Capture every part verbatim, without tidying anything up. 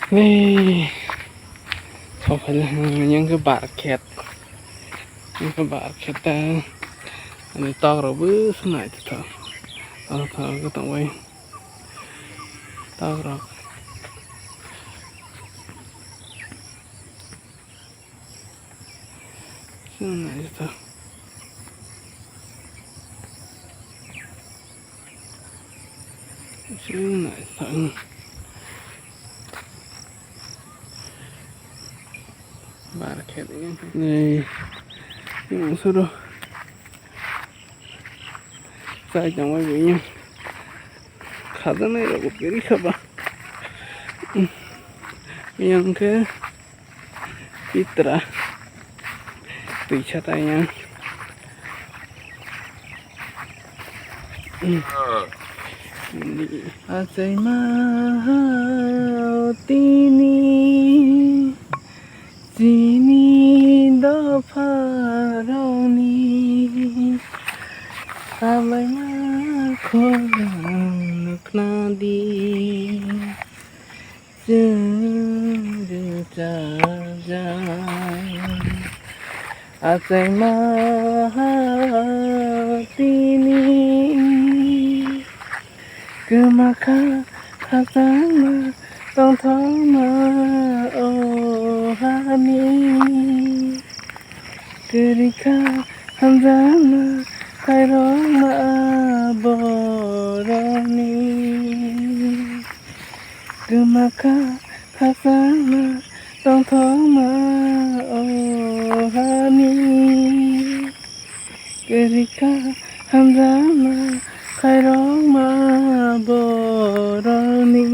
Hey, sophai yang ke bar khet, yang ke bar khet ta, ani tok rok bo sunai ta, tok rok tong bai, tok rok. Chwng naithotok. Chwng naithotok. Bar khe de. Nei. Suro. Chai tongbai bo yang. Khajaknai rok bo kwrwi kha ba. Yang khe. Pitra. Twisa ta yang. Achaima tini chini dopha rokni khabaima khorang nukna di. Chwng rwchapjak achaima tini kwma kha khakchangma tongthokma o hani kwrwi kha hamjakma khairokma borokni. Kwma kha khakchangma tongthokma o hani. Kwrwi kha hamjakma khairokma borokni.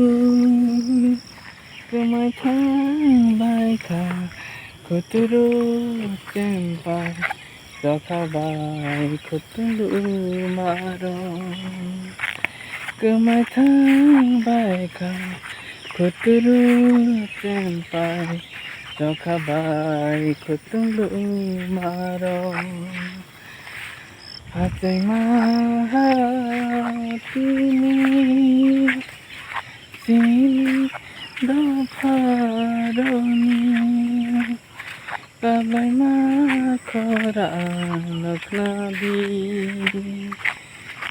Kwmai thang bai kha kuturu chempai. Chokha bai khutulu maro. Kwmai thang bai kha khuturu chempai. Chokha bai khutulu maro. Achaima tini chini dopha rokni. Khabaima khorang nukna di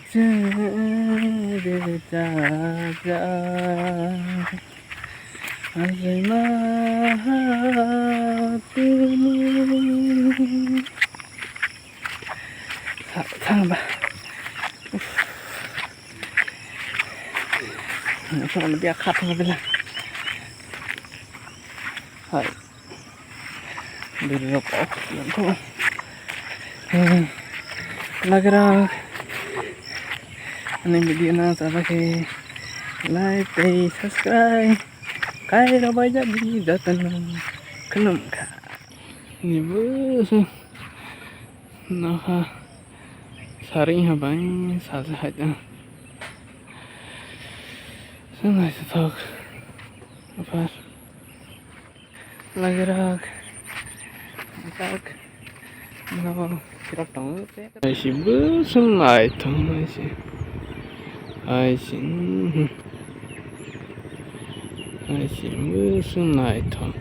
chwng rwchapjak. Achaima tini. Sa-, sa ba. Uff. Sono biya khat ma bila. Hai. Diri rok ok, yang ko. Hmm. Lagi rak. Ani video na sa ba ke. Like, tei subscribe. Kai ro bai jadi jatan. Kenum ka. Ini bu sih. Nokha sari ha bai saja hai ta. Swnai se thok. Apar. Lagi rak. Tak. No, kirak tong. Ai si bu swnai thong ai si. Ai si, mhm. Ai si, musu naithok.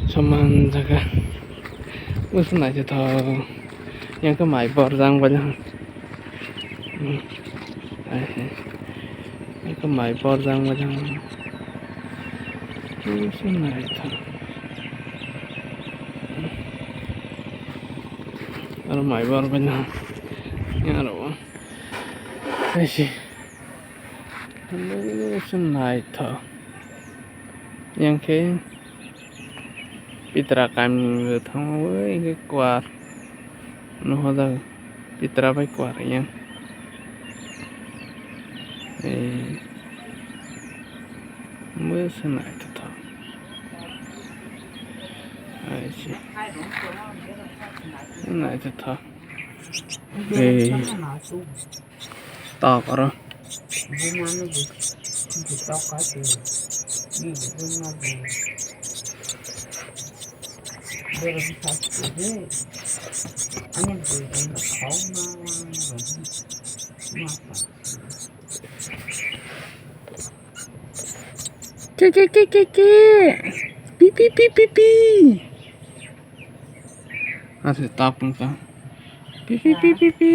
Soman jaga. Musu naithok. Yang khe mai borjang bai. Hmm. Ai si. Yang khe mai borjang bai. Musu naithok. Aro mai bor bai na. Aro. Ai si. Alo se naithok. Yang khe pitra kamni thango bai khe kwar. Nohojak pitra bai kwar yang. Ei. Bai se naithok. Ai si. Naithok. Ei. Tok oro. Ke, ke, ke, ke, ke. Pi, pi, pi, pi, pi. Ase tapung ta. Pi, pi, pi, pi, pi.